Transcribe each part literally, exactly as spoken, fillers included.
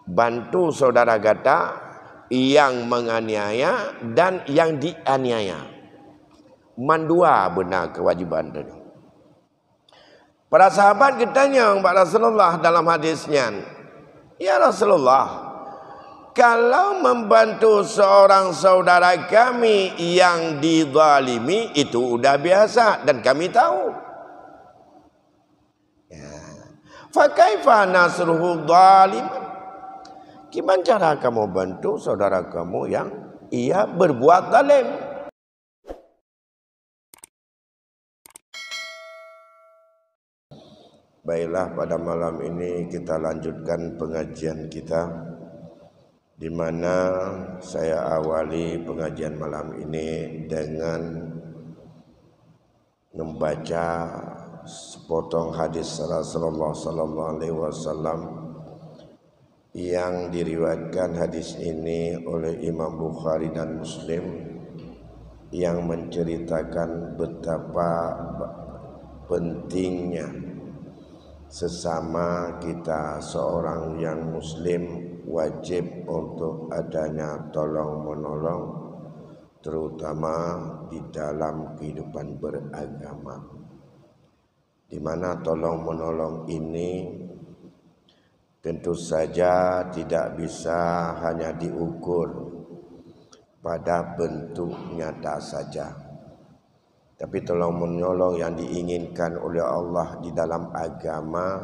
Bantu saudara gata yang menganiaya dan yang dianiaya. Mandua beuna keuwajéban tanyoe. Para sahabat geutanyong bak Rasulullah dalam hadis nyan, "Ya Rasulullah, kalau membantu seorang saudara kami yang dizalimi itu udah biasa dan kami tahu." Ya. "Fa kaifa nasruhu zaliman?" Kiban cara kamu bantu saudara kamu yang ia berbuat zalim? Baiklah, pada malam ini kita lanjutkan pengajian kita, di mana saya awali pengajian malam ini dengan membaca sepotong hadis Rasulullah sallallahu alaihi wasallam yang diriwayatkan hadis ini oleh Imam Bukhari dan Muslim, yang menceritakan betapa ba-, pentingnya sesama kita seorang yang muslim wajib untuk adanya tolong menolong, terutama di dalam kehidupan beragama, di mana tolong menolong ini tentu saja tidak bisa hanya diukur pada bentuk nyata saja. Tapi tolong menolong yang diinginkan oleh Allah di dalam agama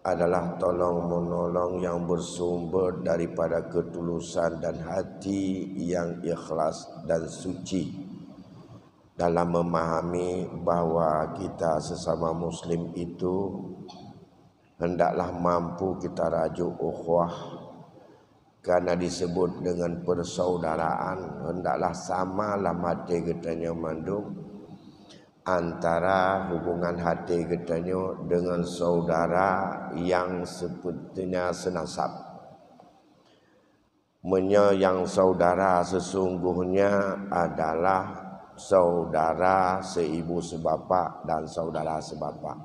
adalah tolong menolong yang bersumber daripada ketulusan dan hati yang ikhlas dan suci dalam memahami bahwa kita sesama muslim itu hendaklah mampu kita rajuk ukhuwah, karena disebut dengan persaudaraan, hendaklah sama lam até geutanyoe mandum antara hubungan até geutanyoe dengan saudara yang sepertinya senasab. Meunyoe nyang saudara sesungguhnya adalah saudara seibu sebapak dan saudara sebapak,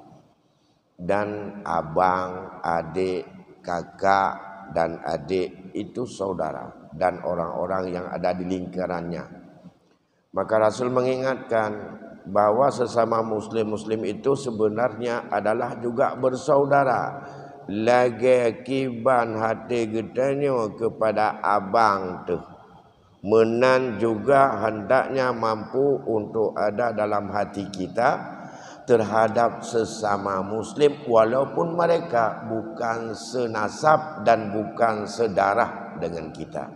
dan abang, adik, kakak, dan adik itu saudara, dan orang-orang yang ada di lingkarannya. Maka Rasul mengingatkan bahwa sesama muslim-muslim itu sebenarnya adalah juga bersaudara. Lagée kiban até geutanyoe keupada abang teuh, meunan juga hendaknya mampu untuk ada dalam hati kita terhadap sesama muslim, walaupun mereka bukan senasab dan bukan sedarah dengan kita.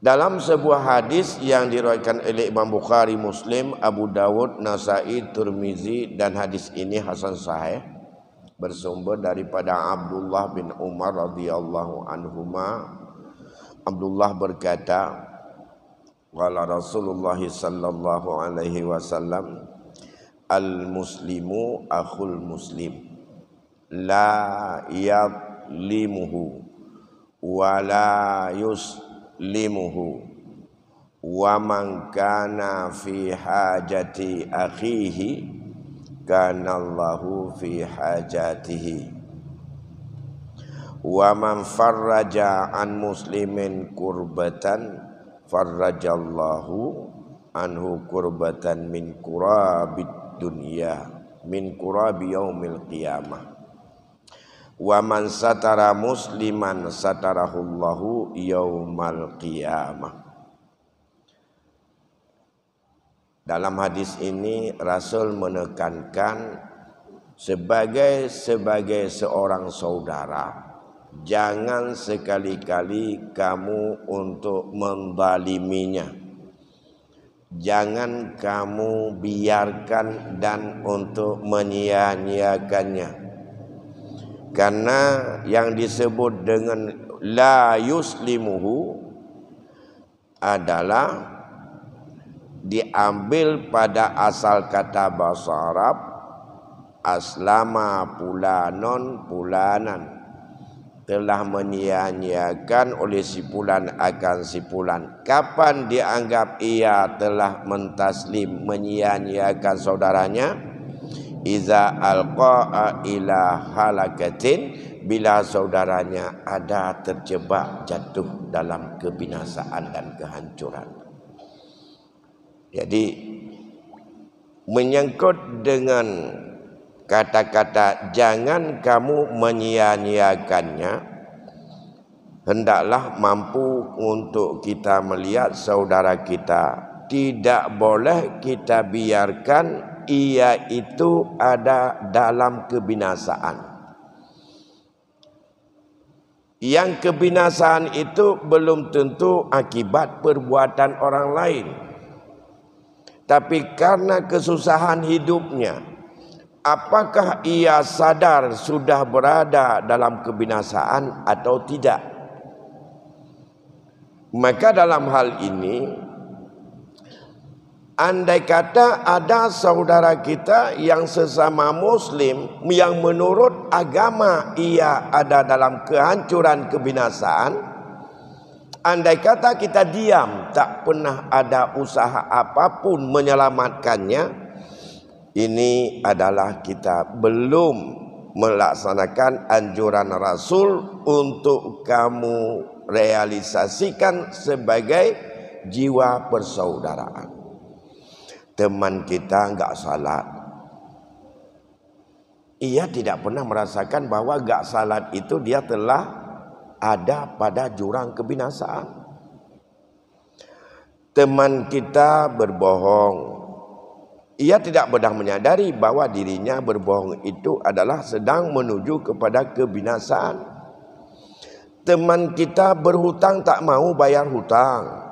Dalam sebuah hadis yang diriwayatkan oleh Imam Bukhari, Muslim, Abu Dawud, Nasai, Tirmizi, dan hadis ini hasan sahih, bersumber daripada Abdullah bin Umar radhiyallahu anhuma. Abdullah berkata, qala Rasulullah sallallahu alaihi wasallam, "Al-muslimu akhul muslim, la yadhlimuhu wa la yuslimuhu, wa man kana fi hajati akhihi kana Allahu fi hajatihi, wa man farraja an muslimin kurbatan farrajallahu anhu kurbatan min kurabid dunya, min kurabi yaumil qiyamah." Wa man satara musliman satarahullahu yaumal qiyamah. Dalam hadis ini, Rasul menekankan sebagai, sebagai seorang saudara, jangan sekali-kali kamu untuk mendaliminya. Jangan kamu biarkan dan untuk menyia-nyiakannya. Karena yang disebut dengan la yuslimuhu adalah diambil pada asal kata bahasa Arab, aslama fulanon fulanan, telah menyia-nyiakan oleh si fulan akan si fulan. Kapan dianggap ia telah mentaslim, menyia-nyiakan saudaranya? Iza alqa'a ila halakatin, bila saudaranya ada terjebak jatuh dalam kebinasaan dan kehancuran. Jadi, menyangkut dengan kata-kata "jangan kamu menyia-nyiakannya", hendaklah mampu untuk kita melihat saudara kita. Tidak boleh kita biarkan ia itu ada dalam kebinasaan. Yang kebinasaan itu belum tentu akibat perbuatan orang lain, tapi karena kesusahan hidupnya. Apakah ia sadar sudah berada dalam kebinasaan atau tidak? Maka dalam hal ini, andai kata ada saudara kita yang sesama muslim yang menurut agama ia ada dalam kehancuran, kebinasaan, andai kata kita diam, tak pernah ada usaha apapun menyelamatkannya, ini adalah kita belum melaksanakan anjuran Rasul untuk kamu realisasikan sebagai jiwa persaudaraan. Teman kita enggak salat, ia tidak pernah merasakan bahwa enggak salat itu dia telah ada pada jurang kebinasaan. Teman kita berbohong, ia tidak pernah menyadari bahwa dirinya berbohong itu adalah sedang menuju kepada kebinasaan. Teman kita berhutang, tak mau bayar hutang.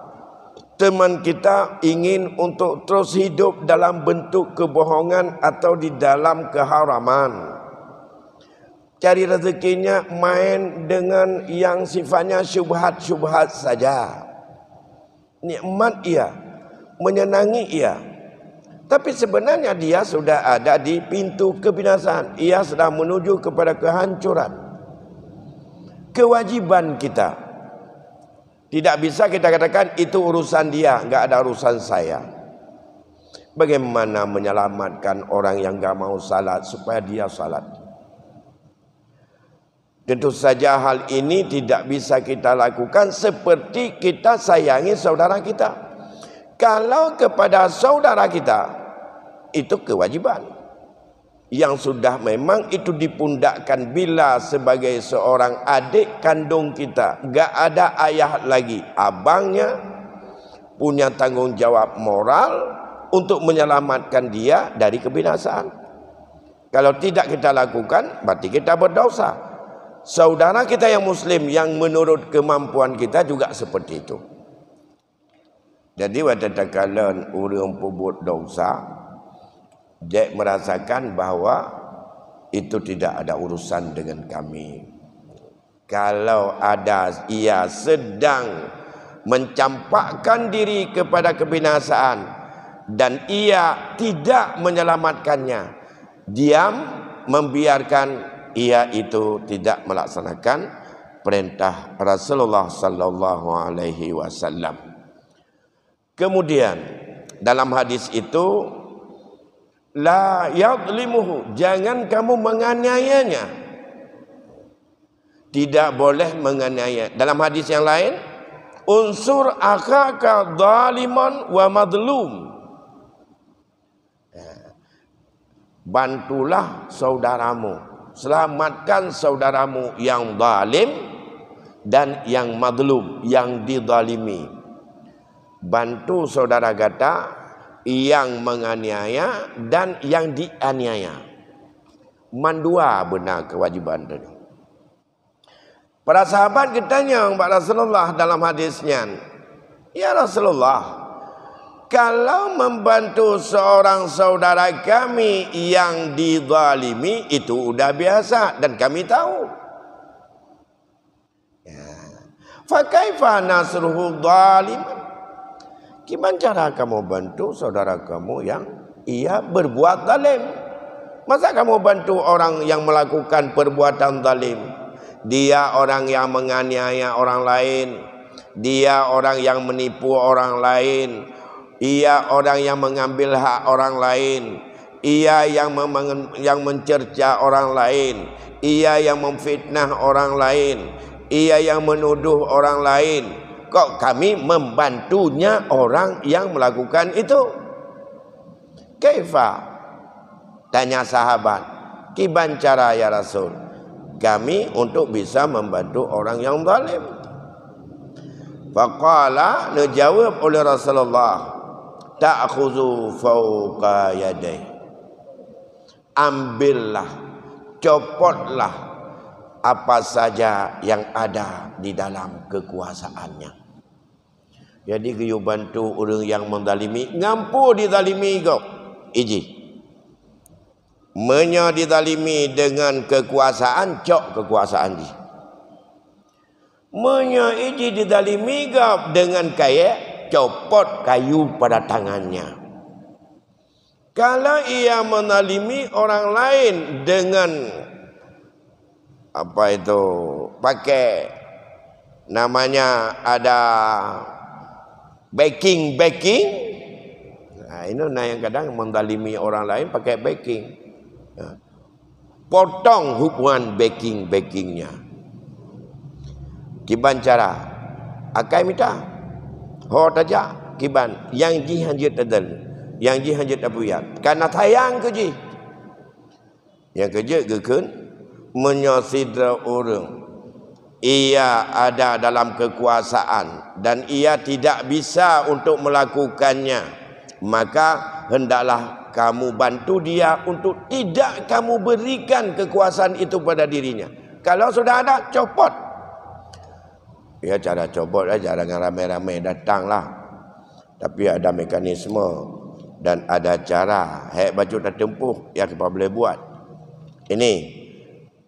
Teman kita ingin untuk terus hidup dalam bentuk kebohongan atau di dalam keharaman. Cari rezekinya main dengan yang sifatnya syubhat-syubhat saja. Nikmat ia, menyenangi ia. Tapi sebenarnya dia sudah ada di pintu kebinasaan. Ia sedang menuju kepada kehancuran. Kewajiban kita. Tidak bisa kita katakan, "Itu urusan dia, enggak ada urusan saya." Bagaimana menyelamatkan orang yang enggak mau salat supaya dia salat? Tentu saja hal ini tidak bisa kita lakukan seperti kita sayangi saudara kita. Kalau kepada saudara kita, itu kewajiban yang sudah memang itu dipundakkan. Bila sebagai seorang adik kandung kita, enggak ada ayah lagi, abangnya punya tanggung jawab moral untuk menyelamatkan dia dari kebinasaan. Kalau tidak kita lakukan, berarti kita berdosa. Saudara kita yang muslim yang menurut kemampuan kita juga seperti itu. Jadi, watée takalon ureuëng peubuet dosa, jeuet merasakan bahwa itu tidak ada urusan dengan kami. Kalau ada ia sedang mencampakkan diri kepada kebinasaan dan ia tidak menyelamatkannya, diam, membiarkan ia itu tidak melaksanakan perintah Rasulullah sallallahu alaihi wasallam. Kemudian, dalam hadis itu, "La yadhlimuhu", jangan kamu menganiayanya. Tidak boleh menganiaya. Dalam hadis yang lain, "Unsur akhaka zaliman wa madlum." Ya. Bantulah saudaramu, selamatkan saudaramu yang zalim dan yang mazlum, yang dizalimi. Bantu saudara gata yang menganiaya dan yang dianiaya. Mandua beuna kewajiban tadi. Para sahabat geutanyong bak Rasulullah dalam hadis nyan, "Ya Rasulullah, kalau membantu seorang saudara kami yang dizalimi itu udah biasa dan kami tahu. Ya. Fa kaifa nasruhu zaliman?" Kiban cara kamu bantu saudara kamu yang ia berbuat zalim? Masa kamu bantu orang yang melakukan perbuatan zalim? Dia orang yang menganiaya orang lain, dia orang yang menipu orang lain, ia orang yang mengambil hak orang lain, ia yang membangun, yang mencerca orang lain, ia yang memfitnah orang lain, ia yang menuduh orang lain, kok kami membantunya orang yang melakukan itu? Kaifa? Tanya sahabat, "Kiban cara, ya Rasul, kami untuk bisa membantu orang yang zalim?" Faqala, neujaweueb oleh Rasulullah, "Ta'khuzu fauqa yadayh." Ambillah, copotlah apa saja yang ada di dalam kekuasaannya. Jadi, geuyue bantu ureuëng nyang meuzalimi, ngampu dizalimi gob, iji. Meunyoe dizalimi deungon kekuasaan, cok kekuasaan jih. Meunyoe iji dizalimi gob deungon kayée, copot kayu pada tangannya. Kalau ia menzalimi orang lain dengan, apa itu, pakai, namanya ada backing-backing. Nah, ini nah yang kadang menzalimi orang lain pakai backing. Ya. Potong hubungan backing-backingnya. Kiban cara? Akai mita. Ho tajak, kiban. Nyang jih hanjeuet tadal. Nyang jih hanjeuet tapeuyat. Kana sayang keu jih. Nyang keujeuet geukheun, meunyoe sidroe ureuëng ia ada dalam kekuasaan dan ia tidak bisa untuk melakukannya, maka hendaklah kamu bantu dia untuk tidak kamu berikan kekuasaan itu pada dirinya. Kalau sudah ada, copot. Ya, cara copot, ya, jangan ramai-ramai datanglah. Tapi ada mekanisme dan ada cara. Hek bacut tatempuh, ya, kita boleh buat. Ini.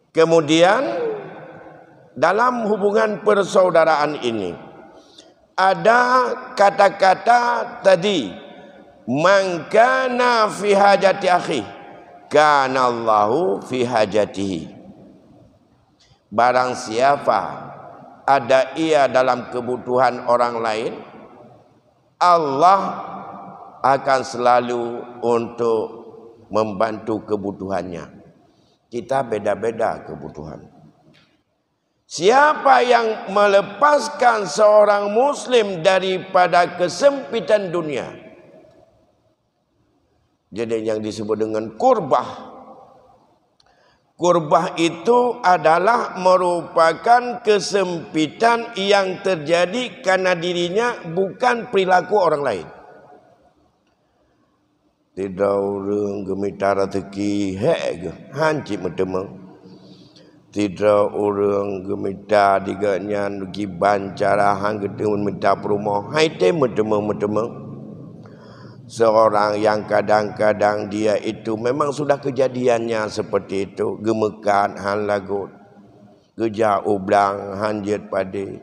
Kemudian, dalam hubungan persaudaraan ini, ada kata-kata tadi, "Man kana fi hajati akhi, kana Allahu fi hajatihi." Barang siapa ada ia dalam kebutuhan orang lain, Allah akan selalu untuk membantu kebutuhannya. Kita beda-beda kebutuhan. Siapa yang melepaskan seorang muslim daripada kesempitan dunia? Jadi, yang disebut dengan kurbah. Kurbah itu adalah merupakan kesempitan yang terjadi karena dirinya, bukan perilaku orang lain. Sidroe ureuëng geumita raseuki, hék geuh, han cit meuteumé. Sidroe ureuëng geumita di gobnyan kiban cara, han geuteumé mita peurumoh, han item meuteumé-meuteumé. Seorang yang kadang-kadang dia itu memang sudah kejadiannya seperti itu, geumeukat han lagot, geujak u blang han jeuet padé,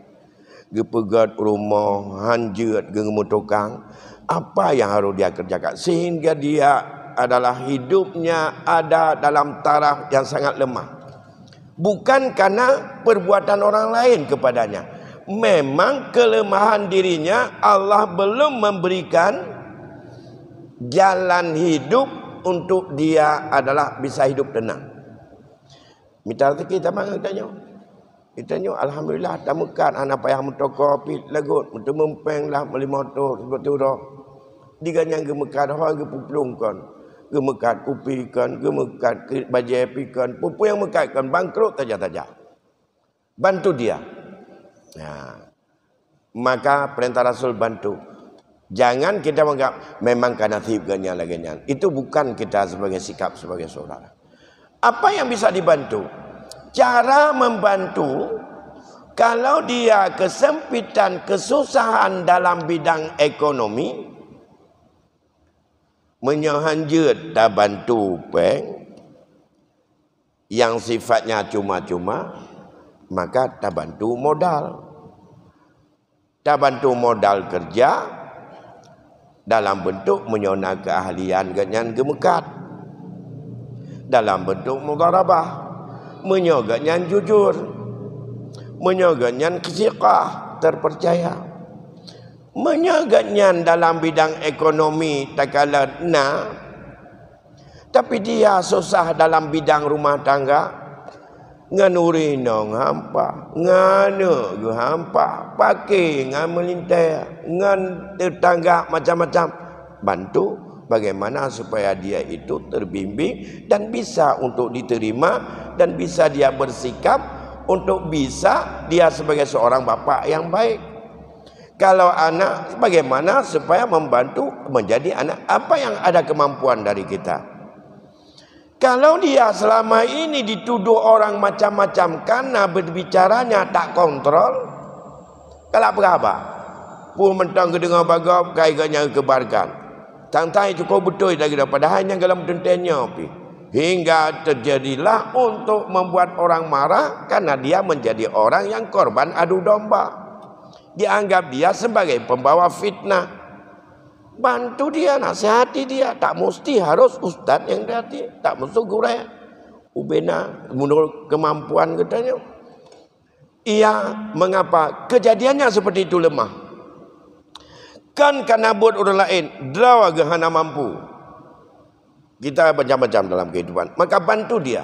geupeugét rumoh han jeuet geumeutukang. Apa yang harus dia kerjakan sehingga dia adalah hidupnya ada dalam taraf yang sangat lemah? Bukan karena perbuatan orang lain kepadanya. Memang kelemahan dirinya, Allah belum memberikan jalan hidup untuk dia adalah bisa hidup tenang. Mita rezeki sama ngon geutanyoe. Geutanyoe alhamdulillah tameukat, hana payah meutoko pih lagot, meuteumé péng lah, meulimoe reutôh, sibeutôi droe. Di gobnyan geumeukat, ho geupeuplong kon. Geumeukat kupi kon, geumeukat keu-, bajée pih kon, peue-peue nyang meukat kon, bangkrot saja-saja. Bantu dia. Nah, maka perintah Rasul bantu. Jangan kita menganggap memang ka nasib gobnyan lagée nyan. Itu bukan kita sebagai sikap sebagai saudara. Apa yang bisa dibantu? Cara membantu, kalau dia kesempitan, kesusahan dalam bidang ekonomi, meunyoe han jeuet tabantu péng, yang sifatnya cuma-cuma, maka tabantu modal. Tabantu modal kerja dalam bentuk meunyoe na keuahlian gobnyan geumeukat. Dalam bentuk mudharabah, meunyoe gobnyan jujur, meunyoe gobnyan siqah, terpercaya. Meunyoe gobnyan dalam bidang ekonomi takalon na, Tapi dia susah dalam bidang rumah tangga, ngon ureueng inong hampa, ngon aneuk geuh hampa, paké ngon meulintèe, ngon tetangga macam-macam. Bantu bagaimana supaya dia itu terbimbing dan bisa untuk diterima dan bisa dia bersikap untuk bisa dia sebagai seorang bapak yang baik. Kalau anak, bagaimana supaya membantu menjadi anak apa yang ada kemampuan dari kita. Kalau dia selama ini dituduh orang macam-macam karena berbicaranya tak kontrol, kalak peugah haba. Peue mantong geudeungoe bak gob, ka gobnyan geukebarkan. Tang-tang cukôp beutôi lagèe nyan, padahai nyan gohlom teuntèe nyoe pih. Hingga terjadilah untuk membuat orang marah karena dia menjadi orang yang korban adu domba. Dianggap dia sebagai pembawa fitnah. Bantu dia, nasihati dia. Tak mesti harus ustaz yang dihati, tak mesti gurèe. Ubena menurut kemampuan geutanyoe. Iya, mengapa kejadiannya seperti itu lemah? Kan karena buet ureueng laén, droe geuh hana mampu. Kita macam-macam dalam kehidupan, maka bantu dia.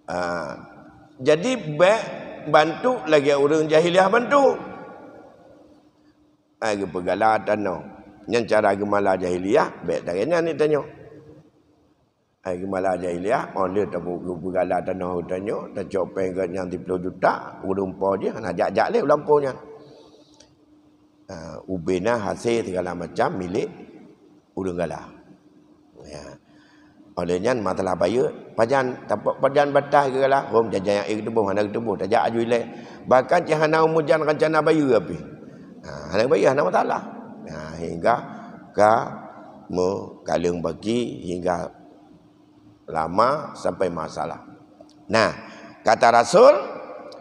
Ah, jadi bèk bantu lagèe ureueng jahiliah bantu. Ai geupeugala tanoh. Nyan cara geumala jahiliah, bèk lagèe nyan tanyoe. Ai geumala jahiliah, oh lheueh tabu-, geupeugala tanoh tanyoe, tacok péng geuh nyan siplôh juta, ureueng po jih hana jak-jak lé u lampôh nyan. Ah, ubena hasé segala macam milék ureueng gala. Ya. Oleh nyan masalah bayeue, pajan, tapak pajan bataih geugala, hom jajan nyang ék geuteuboh, hana geuteuboh, tajak aju ilèe. Bahkan cit hana meujan rencana bayeue pih. Ha, hana bayeue, hana masalah. Ha, hingga ka meukaleueng baki hingga lama sampai masalah. Nah, kata Rasul,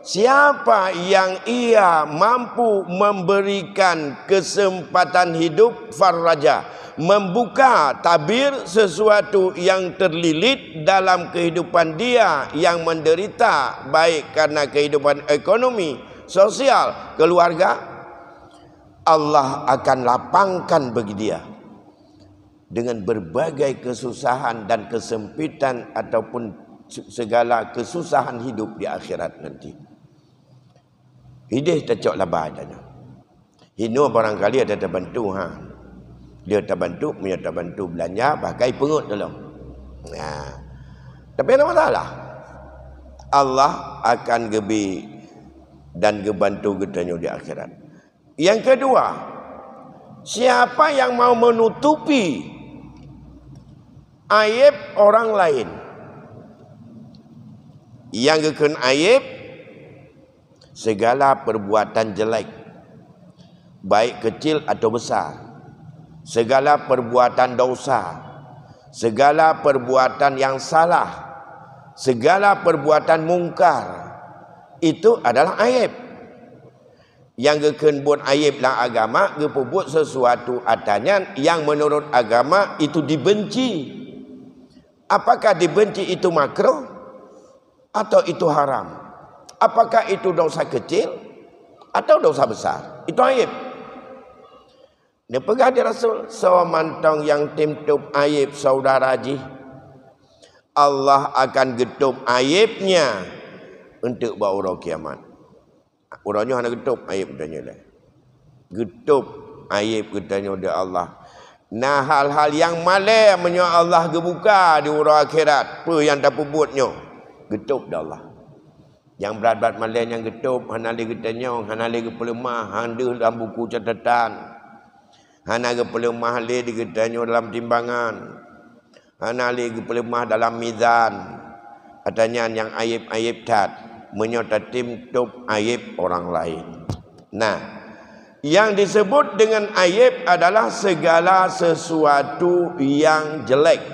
siapa yang ia mampu memberikan kesempatan hidup, farraja, membuka tabir sesuatu yang terlilit dalam kehidupan dia yang menderita, baik karena kehidupan ekonomi, sosial, keluarga, Allah akan lapangkan bagi dia dengan berbagai kesusahan dan kesempitan ataupun se-, segala kesusahan hidup di akhirat nanti. Hideh tacok laba tanyoe. Hinoe barangkali ada tabantu, ha. Dia tabantu, meunyoe tabantu beulanja, bahkan peungeut teuh lom. Nah. Tapi hana masalah. Allah akan geubri dan geubantu geutanyoe di akhirat. Yang kedua, siapa yang mau menutupi aib orang lain? Nyang geukheun aib, segala perbuatan jelek, baik kecil atau besar, segala perbuatan dosa, segala perbuatan yang salah, segala perbuatan mungkar, itu adalah aib. Nyang geukheun buet aib lam agama, geupeubuet sesuatu ata nyan nyang menurut agama itu dibenci. Apakah dibenci itu makruh atau itu haram? Apakah itu dosa kecil atau dosa besar? Itu aib. Neupeugah di Rasul, "Soe mantong nyang tem tôb aib saudara jih, Allah akan geutôb aibnya eunteuk bak uroe kiamat." Uroe nyoe hana geutôb aib geutanyoe lé. Geutôb aib geutanyoe di Allah. Na hal-hal nyang malèe meunyoe Allah geubuka di uroe akhirat, peue nyang tapeubuet nyoe geutôb di Allah. Nyang brat-brat malèe nyang geutôb hana lé geutanyong, hana lé geupeuleumah, han deuh lam buku catatan. Hana geupeuleumah lé di geutanyoe dalam timbangan. Hana lé geupeuleumah dalam mizan. Ata nyan nyang aib-aib that, meunyoe tatem tôb aib orang lain. Nah, yang disebut dengan aib adalah segala sesuatu yang jelek.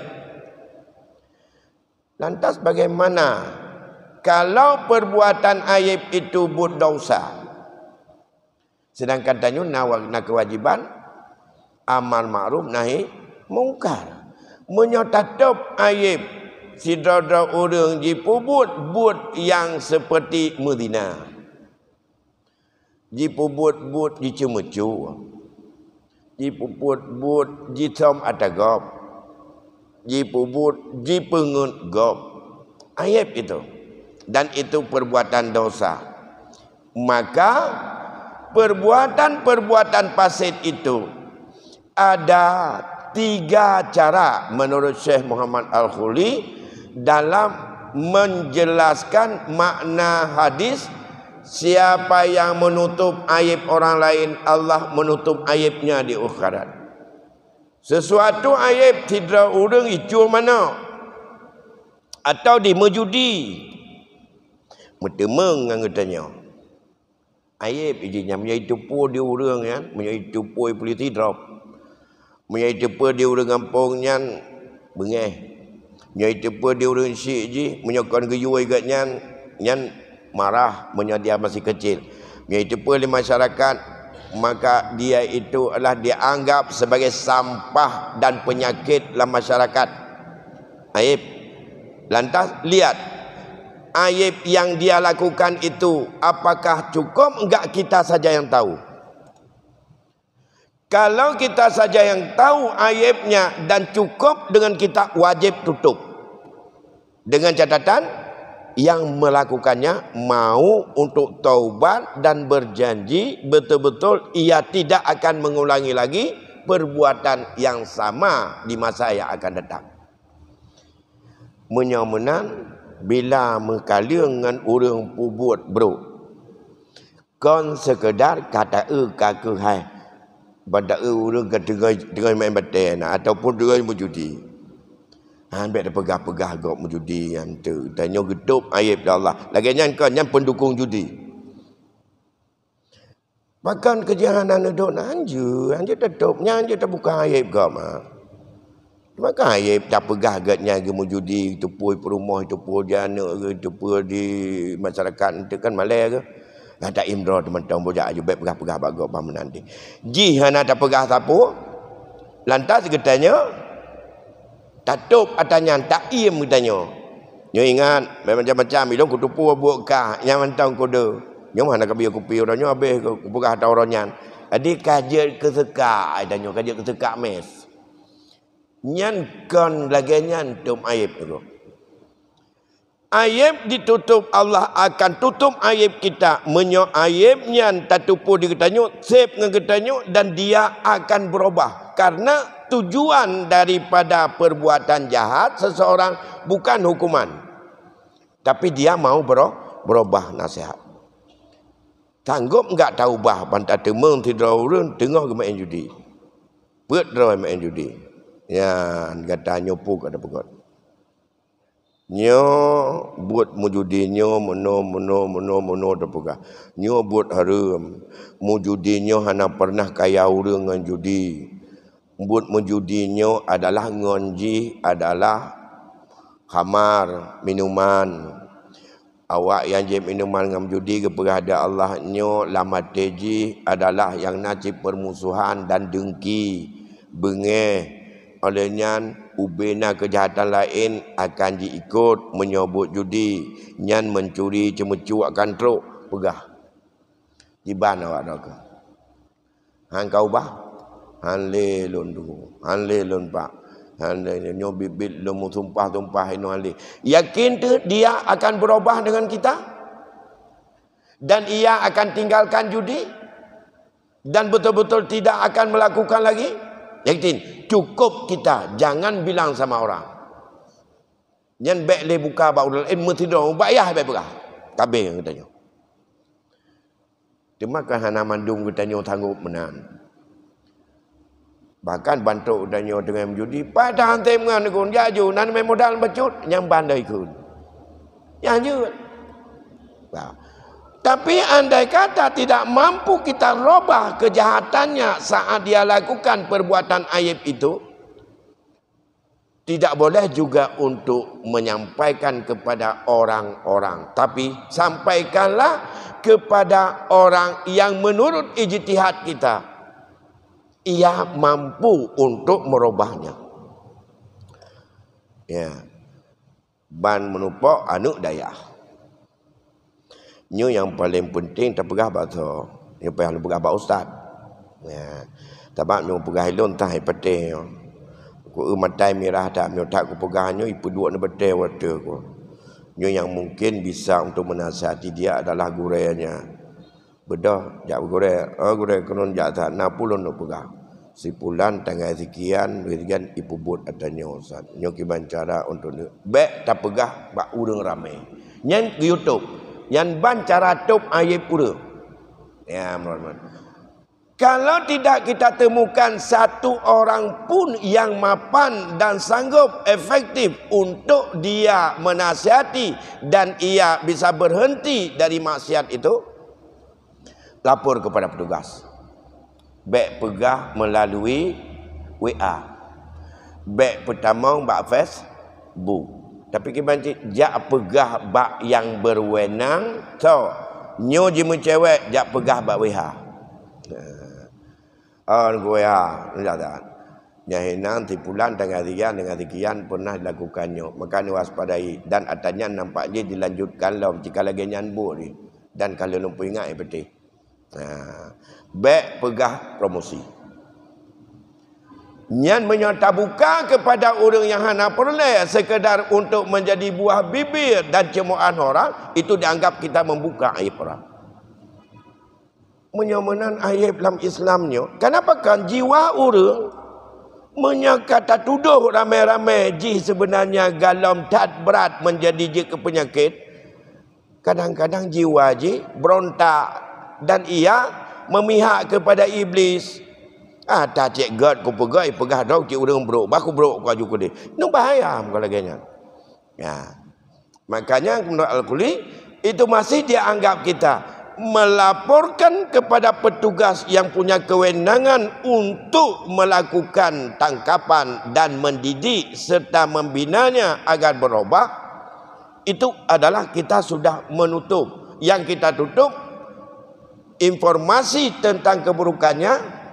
Lantas bagaimana kalau perbuatan aib itu buet dosa? Sedangkan tanyoe na wa-, na keuwajiban amar makruf nahi mungkar. Meunyoe tatôb aib sidroe-droe ureueng jipeubuet buet nyang seperti meuzina, jipeubuet buet jiceumeucue, jipeubuet buet jisöm ata gob, jipeubuet, jipeungeut gob. Aib itu. Dan itu perbuatan dosa. Maka, perbuatan-perbuatan fasik itu ada tiga cara menurut Syekh Muhammad Al-Khuli dalam menjelaskan makna hadis, "Siapa yang menutup aib orang lain, Allah menutup aibnya di akhirat." Sesuatu aib sidroe ureuëng icue manok atau dimeujudi, meuteumeung ngon geutanyoe. Aib jih nyan, meunyoe jiteupeue di ureuëng nyan, meunyoe jiteupeue polisi drop. Meunyoe jiteupeue di ureuëng gampông nyan, beungéh. Meunyoe jiteupeue di ureuëng syik jih, meunyoe kon geuyue gobnyan, nyan marah meunyoe dia masih kecil. Meunyoe jiteupeue lé masyarakat, maka dia itu adalah dianggap sebagai sampah dan penyakit lam masyarakat. Aib. Lantas, lihat, aib yang dia lakukan itu, apakah cukup enggak kita saja yang tahu? Kalau kita saja yang tahu aibnya dan cukup dengan kita, wajib tutup. Dengan catatan, yang melakukannya mau untuk taubat dan berjanji betul-betul ia tidak akan mengulangi lagi perbuatan yang sama di masa yang akan datang. Meunyoe meunan, bila meukaleueng ngon ureuëng peubuet brok, kon seukeudar ka ta-eu ka keuhai, ban ta-eu ureuëng ka teungoh, teungoh maén batée na, ataupun teungoh meujudi. Han bék tapeugah-peugah gob meujudi nyan teuk. Tanyoe geutôb aib lé Allah. Lagée nyan kon, nyan peundukong judi. Pakon keujahanan udon hanjeuet, hanjeuet tatôb, nyan hanjeuet tabuka aib gob, ha. Maka aib tapeugah gét nyan geumeujudi, teupeue peurumoh, teupeue di aneuëk, teupeue di masyarakat, enteuk kan malée geuh. Gata imdroe teumantong bujak aju bék peugah-peugah bak gob bah meunan deh. Jih hana tapeugah sapeue, lantas geutanyoe tatôb ata nyan, taiem geutanyoe. Nyoe ingat, macam-macam ilôn kuteupeue buet kah, nyan mantong kude. Nyoe hana kabiya kupi uroe nyoe habéh kupeugah ata uroe nyan. Jadi ka jeuet keuseukak ata nyoe, ka jeuet keuseukak mes. Nyan kon lagée nyan tôb aib teuk. Aib ditutôb, Allah akan tutôb aib kita. Meunyoe aib nyan tateupeue di geutanyoe, seb ngon geutanyoe, dan dia akan berubah. Karena tujuan daripada perbuatan jahat seseorang bukan hukuman, tapi dia mau bero-, berubah nasihat. Sanggob enggak taubah ban tateumeung sidroe ureuëng teungoh geumaén judi. Peuet droe maén judi. Nyan gata nyoe peue ka tapeugét. Nyoe buet meujudi nyoe meunoe, meunoe, meunoe, meunoe tapeugah. Nyoe buet hareuem. Meujudi nyoe hana pernah kaya ureuëng ngon judi. Buet meujudi nyoe adalah ngon jih adalah khamar, minuman. Awak nyang jieb minuman ngon meujudi geupeugah lé Allah nyoe lam até jih adalah nyang na cit peurmusohan dan deungki, beungéh. Óh lheueh nyan, ubena keujahatan laén akan jiikot meunyoe buet judi, nyan meuncuri ceumeucue akan trok, peugah. Kiban awak droe keuh. Han ka ubah? Han lé lôn tuwoe, han lé lôn pak, han lé nyoe biet-biet lôn meusumpah-sumpah inoe han lé. Yakin teuh dia akan berubah dengan kita? Dan ia akan tinggalkan judi? Dan betul-betul tidak akan melakukan lagi? Yakin, cukup kita, jangan bilang sama orang. Nyan bék lé buka bak ureuëng laén meusidroe, bak yah bék peugah. Tabé ngon geutanyoe. Teuma kan hana mandum geutanyoe sanggob meunan. Bahkan bantrok geutanyoe teungoh meujudi, padahai tem ngon neukon jak ju, nan mé modal bacut, nyang bandai kheun. Nyan jeuet. Nah, tapi andai kata tidak mampu kita robah kejahatannya saat dia lakukan perbuatan aib itu, tidak boleh juga untuk menyampaikan kepada orang-orang, tapi sampaikanlah kepada orang yang menurut ijtihad kita, ia mampu untuk merubahnya. Ya. Ban meunupok aneuëk dayah. Nyoe nyang paleng peunteng tapeugah bak soe? Nyoe payah lôn peugah bak ustaz. Ya. Sabab nyoe peugah ilôn tah ipatéh nyoe. Ku eu matai mirah that, meunyoe that kupeugah nyoe, ipeuduek neubeutée watée ku. Nyoe nyang mungken bisa untuk menasihati dia adalah gurée nyan. Beudôh, jak gurée, "Oh gurée, keunoe jak that, na peue lôn peugah. Si pulan tanggai sikian, sikian ipeubuet ata nyoe, Ustaz. Nyoe kiban cara untuk ni." Bék tapeugah bak ureuëng ramé. Nyan geuyue tôb. Nyan ban cara tôb aéb ureuëng. Ya, mohon maaf. Kalau tidak kita temukan satu orang pun yang mapan dan sanggup efektif untuk dia menasihati dan ia bisa berhenti dari maksiat itu, lapor kepada petugas. Bék peugah melalui W A. Bék peutamong bak Facebook. Tapi kiban cit jak peugah bak nyang berwenang, so, nyoe jimeucewek jak peugah bak W H. Nah. Oh, ngon W H, nyan that. Nyan hinan si pulan tanggai sikian, tanggai sikian pernah dilakukan nyoe. Maka neuwaspadai dan ata nyan nampak jih dilanjutkan lom, jika lagée nyan buet jih. Dan ka lheueh lôn peuingat, eh, beutôi. Nah, bék peugah promosi. Nyan meunyoe tabuka kepada ureuëng nyang hana peureulée, sekedar untuk menjadi buah bibir dan cemoohan orang, itu dianggap kita membuka aib orang. Meunyoe meunan aib lam Islam nyoe, kenapa kan jiwa ureuëng meunyoe ka tatudoh ramé-ramé jih sebenarnya galom that brat menjadi jeuet keu peunyakét, kadang-kadang jiwa jih berontak dan ia memihak kepada iblis. Ah, tacék gét kupeugét, peugah droe cit ureuëng brok, bah kubrok ku aju keudeh. Nyoe bahaya meunyoe lagée nyan. Ya. Makanya menurut Al-Quli, itu masih dianggap kita melaporkan kepada petugas yang punya kewenangan untuk melakukan tangkapan dan mendidik serta membinanya agar berubah, itu adalah kita sudah menutup. Yang kita tutup informasi tentang keburukannya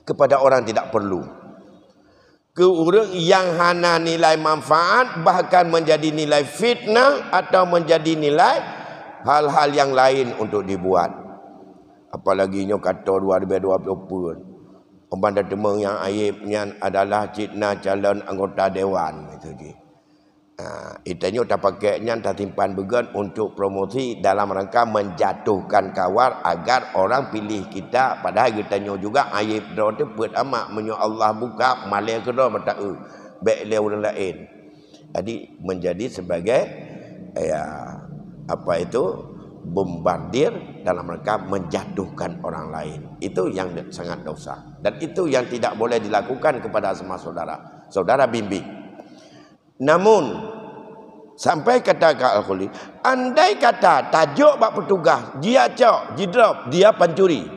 kepada orang tidak perlu. Keu ureuëng nyang hana nilai manfaat, bahkan menjadi nilai fitnah atau menjadi nilai hal-hal yang lain untuk dibuat. Apalagi nyoe ka tô dua ribu dua puluh peuet. Ban teumeung nyang aib nyan adalah cit na calon anggota dewan, itu jih. Ha, geutanyoe tapakék nyan, tasimpan beugét untuk promosi dalam rangka menjatuhkan kawar agar orang pilih kita, padahal geutanyoe juga aib droe teuh peuet amat. Meunyoe Allah buka, malée keudroe mata eu, bék lé ureuëng laén. Jadi menjadi sebagai, ya, apa itu, bombardir dalam rangka menjatuhkan orang lain. Itu yang sangat dosa. Dan itu yang tidak boleh dilakukan kepada sesama saudara. Saudara bimbing. Namun, sampai kata Kak Al-Khuli, andai kata tajok bak petugas, dia cok, jidrop, dia pancuri.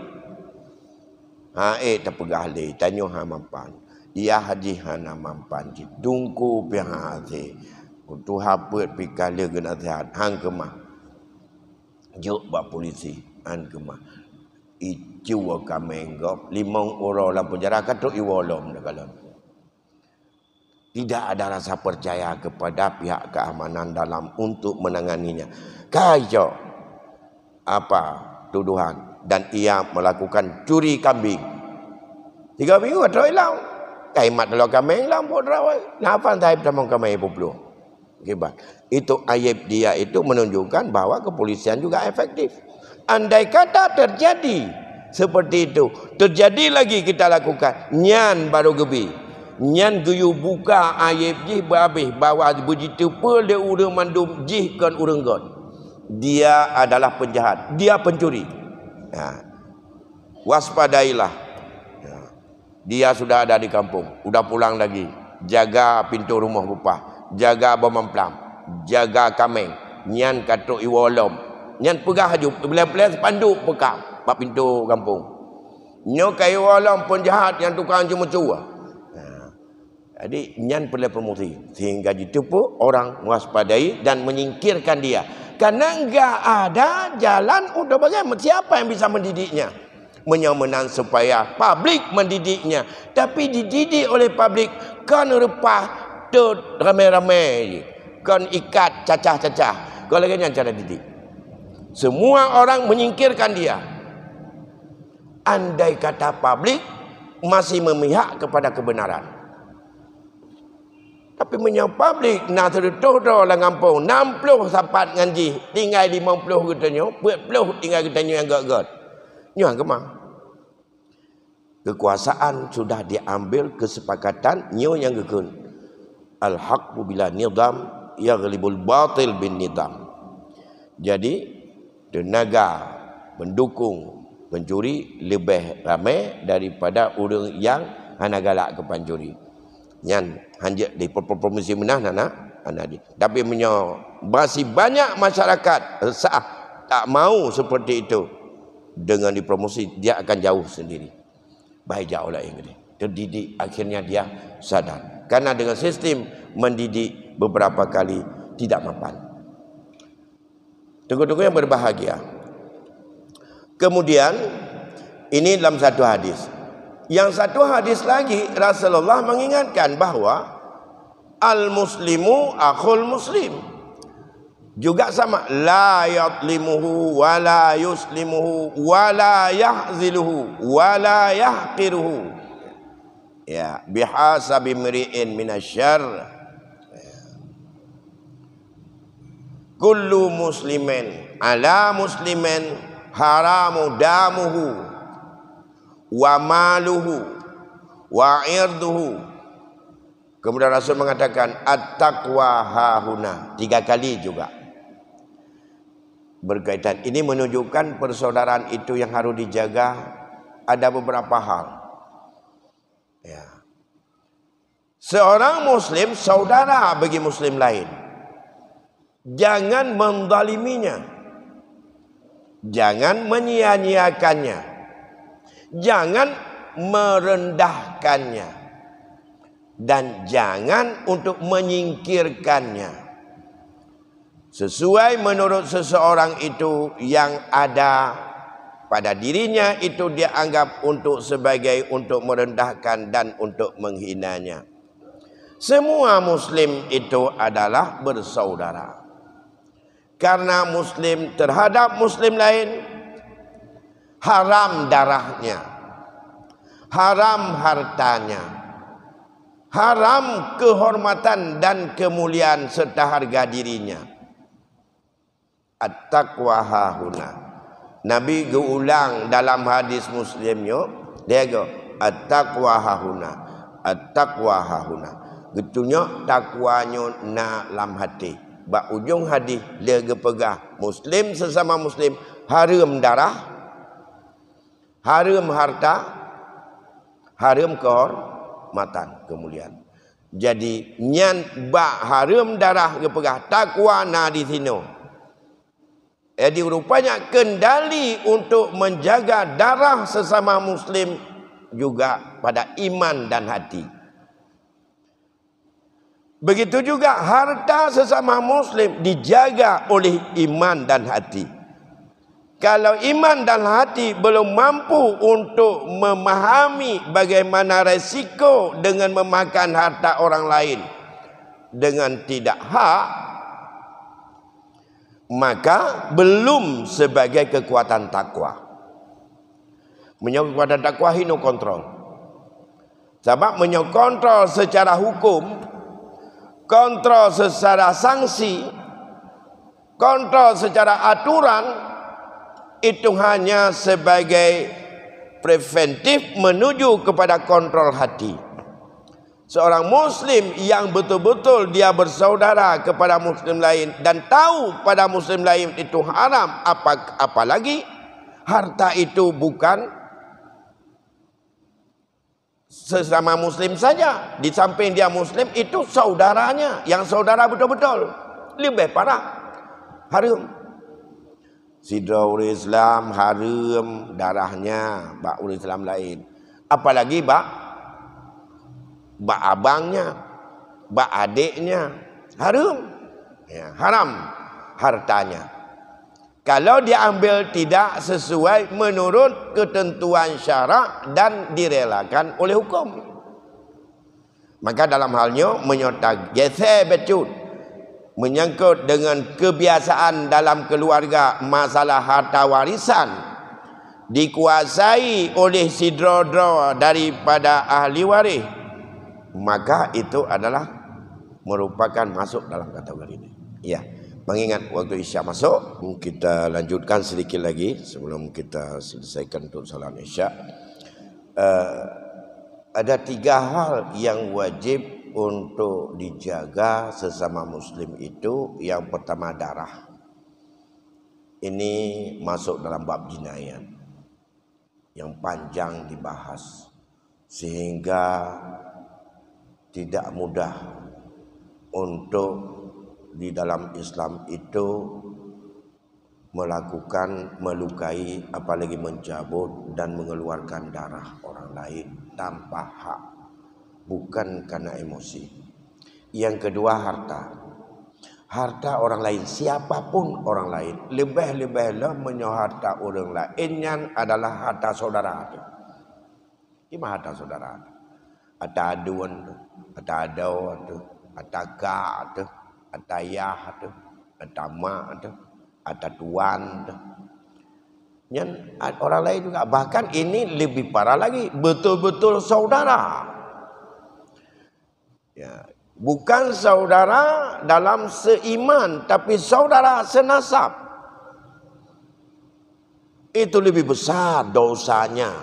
Ha, eh, tapeugah lé, tanyoe ha mampan. Ia haji hana mampan cit. Dungku pih ha hasé. Tuha peuet pih ka lheueh geunasihat, han keumah. Jok bak polisi, han keumah. Icu kaméng gob, limong uroe lam penjara, ka trok iwoe lom dah kalon. Tidak ada rasa percaya kepada pihak keamanan dalam untuk menanganinya. Ka icok apa tuduhan dan ia melakukan curi kambing. Tiga minggu ka trok ilong. Ka imat taloe kaméng lam buet rawai. Nafan sahib tamong kaméng puluh. Akibat itu aib dia itu menunjukkan bahwa kepolisian juga efektif. Andai kata terjadi seperti itu, terjadi lagi kita lakukan, nyan baru geubi. Nyan geuyue buka aib jih beuhabéh bahwa beujiteupeue lé ureuëng mandum jih kon ureuëng göt. Dia adalah penjahat, dia pencuri. Ha. Waspadailah. Ha. Dia sudah ada di kampung, udah pulang lagi. Jaga pintu rumoh bupah, jaga beumamplam, jaga kaméng. Nyan ka trok iwoe lom. Nyan peugah aju, peulée-peulée spanduk peukam bak pintu gampông. Nyoe ka iwoe lom peunjahat nyang tukang ceumeucue. Nah, jadi nyan peulée promosi sehingga jiteupeue orang mewaspadai dan menyingkirkan dia. Karena enggak ada jalan untuk bagaimana, siapa yang bisa mendidiknya? Meunyoe meunan supaya publik mendidiknya, tapi dididik oleh publik kon reupah tot ramé-ramé jih, kon ikat cacah-cacah. Kon lagée nyan cara didik. Semua orang menyingkirkan dia. Andai kata publik masih memihak kepada kebenaran, Tapi meunyoe pablik na sireutoh droe lam gampông, nam ploh sapat ngon jih, tinggai limong ploh geutanyoe, peuet ploh tinggai geutanyoe nyang gét-gét. Nyoe keumah. Kekuasaan sudah diambil kesepakatan, nyoe nyang geukheun, "Al-haqqu bila nizam yaghlibul batil bin nizam." Jadi, tenaga pendukung pencuri leubeh ramé daripada ureuëng nyang hana galak keu pancuri. Nyan hanjeuet dipromosi meunan hana, hana di. Tapi meunyoe masih banyak masyarakat resah, tak mau seperti itu, dengan dipromosi, dia akan jauh sendiri. Baik jak orang Inggris. Terdidik, akhirnya dia sadar. Karena dengan sistem mendidik beberapa kali tidak mapan. Teungku-teungku yang berbahagia. Kemudian, ini dalam satu hadis. Yang satu hadis lagi, Rasulullah mengingatkan bahwa al-muslimu akhul muslim. Juga sama, la yadlimuhu wa la yuslimuhu wa la yahziluhu wa la yahqiruhu. Ya, bihasabi mri'in minasyarr. Kullu muslimin ala muslimin haramu damuhu wa maluhu wa irduhu. Kemudian Rasul mengatakan, "At-taqwa hahuna." Tiga kali juga berkaitan. Ini menunjukkan persaudaraan itu yang harus dijaga. Ada beberapa hal. Ya. Seorang muslim saudara bagi muslim lain. Jangan mendaliminya. Jangan menyia-nyiakannya. Jangan merendahkannya. Dan jangan untuk menyingkirkannya. Sesuai menurut seseorang itu yang ada pada dirinya itu dianggap untuk sebagai untuk merendahkan dan untuk menghinanya. Semua muslim itu adalah bersaudara. Karena muslim terhadap muslim lain, haram darahnya, haram hartanya, haram kehormatan dan kemuliaan serta harga dirinya. At-taqwa hahuna. Nabi geuulang dalam hadis Muslim nyoe, dia go, "At-taqwa hahuna, at-taqwa hahuna." Geutunyok takwa nyoe na lam hati. Bak ujong hadis lé geupeugah, muslim sesama muslim hareuem darah, hareuem harta, hareuem kehormatan, kemuliaan. Jadi, nyan bak hareuem darah geupeugah takwa na di sinoe. Jadi, rupanya kendali untuk menjaga darah sesama muslim juga pada iman dan hati. Begitu juga harta sesama muslim dijaga oleh iman dan hati. Kalau iman dan hati belum mampu untuk memahami bagaimana resiko dengan memakan harta orang lain dengan tidak hak, maka belum sebagai kekuatan takwa. Meunyoe kekuatan takwa hino kontrol. Sabab meunyoe kontrol secara hukum, kontrol secara sanksi, kontrol secara aturan, itu hanya sebagai preventif menuju kepada kontrol hati. Seorang muslim yang betul-betul dia bersaudara kepada muslim lain dan tahu pada muslim lain itu haram, apa, apalagi harta itu bukan sesama muslim saja. Di samping dia muslim, itu saudaranya yang saudara betul-betul. Lebih parah. Haram. Sidroe ureuëng Islam hareuem darahnya bak ureuëng Islam laén. Apalagi bak, bak abangnya, bak adiknya. Hareuem. Ya, haram hartanya. Kalau diambil tidak sesuai menurut ketentuan syarak dan direlakan oleh hukum. Maka dalam hal nyoe, meunyoe tageusé bacut menyangkut dengan kebiasaan dalam keluarga, masalah harta warisan dikuasai oleh sidroe-droe daripada ahli waris, maka itu adalah merupakan masuk dalam kategori ini. Ya, mengingat waktu Isya masuk, kita lanjutkan sedikit lagi sebelum kita selesaikan untuk salat Isya. Eh, ada tiga hal yang wajib untuk dijaga sesama muslim itu. Yang pertama, darah. Ini masuk dalam bab jinayat yang panjang dibahas, sehingga tidak mudah untuk di dalam Islam itu melakukan, melukai, apalagi mencabut dan mengeluarkan darah orang lain tanpa hak, bukan karena emosi. Yang kedua, harta. Harta orang lain, siapapun orang lain, lebih-lebih lom meunyoe harta ureuëng laén nyan adalah harta saudara teuh. Di ma harta saudara teuh? Ata aduen teuh, ata adoe teuh, ata kak teuh, ata yah teuh, ata mak teuh, ata tuan teuh. Nyan, a-, orang lain juga. Bahkan ini lebih parah lagi, betul-betul saudara. Ya, bukan saudara dalam seiman, tapi saudara senasab. Itu lebih besar dosanya,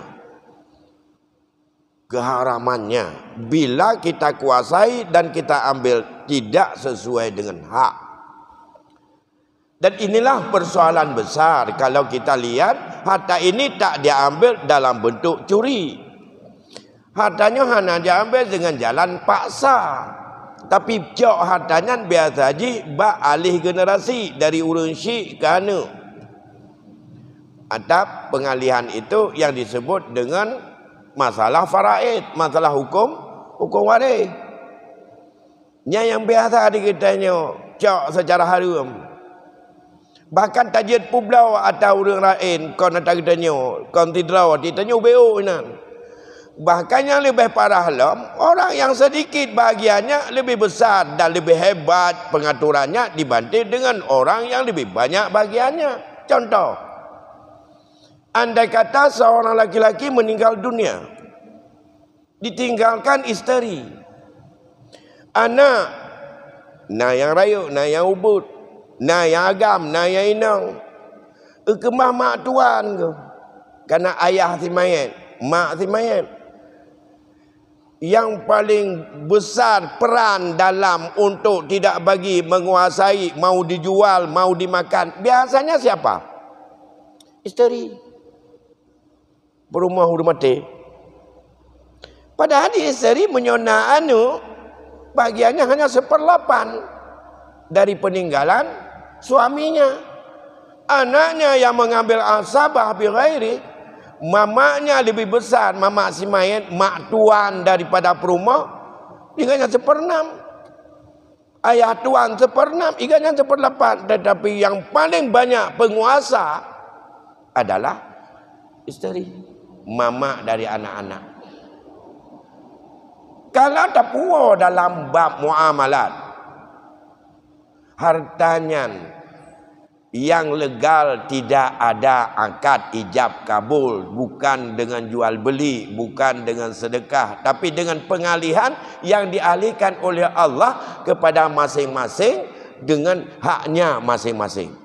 keharamannya, bila kita kuasai dan kita ambil tidak sesuai dengan hak. Dan inilah persoalan besar kalau kita lihat harta ini tak diambil dalam bentuk curi. Harta nyoe hana diambil dengan jalan paksa. Tapi cok harta nyan biasa jih bak alih generasi dari ureuëng syiek keu aneuëk. Atap pengalihan itu yang disebut dengan masalah faraid, masalah hukum, hukum waréh. Nyan nyang biasa di geutanyoe cok seucara hareuem. Bahkan tajeuet peubloe ata ureuëng laén kon ata geutanyoe, kon sidroe, di tanyoe ubé-o inan. Bahkan nyang leubeh parah lom, orang nyang sedikit bahagiannya lebih besar dan lebih hebat pengaturannya dibanding dengan orang nyang lebih banyak bahagiannya. Contoh, andai kata seorang laki-laki meninggal dunia, ditinggalkan isteri, anak, na nyang rayeuk, na nyang ubit, na nyang agam, na nyang inong, eu keumah mak tuan keuh, kana ayah si manyét, mak si manyét. Yang paling besar peran dalam untuk tidak bagi, menguasai, mau dijual, mau dimakan, biasanya siapa? Isteri. Peurumoh ureuëng maté. Padahal di isteri meunyoe na aneuëk, bahagiannya hanya seperlapan dari peninggalan suaminya. Anaknya yang mengambil asabah bighairi, mamaknya lebih besar, mamak si manyét, mak tuan daripada peurumoh, tinggalnya seperenam. Ayah tuan seperenam, iga nyan seperlapan, tetapi yang paling banyak penguasa adalah isteri, mamak dari anak-anak. Kalau tapuwoe dalam bab muamalat, harta nyan yang legal, tidak ada akad ijab kabul, bukan dengan jual beli, bukan dengan sedekah, tapi dengan pengalihan yang dialihkan oleh Allah kepada masing-masing dengan haknya masing-masing.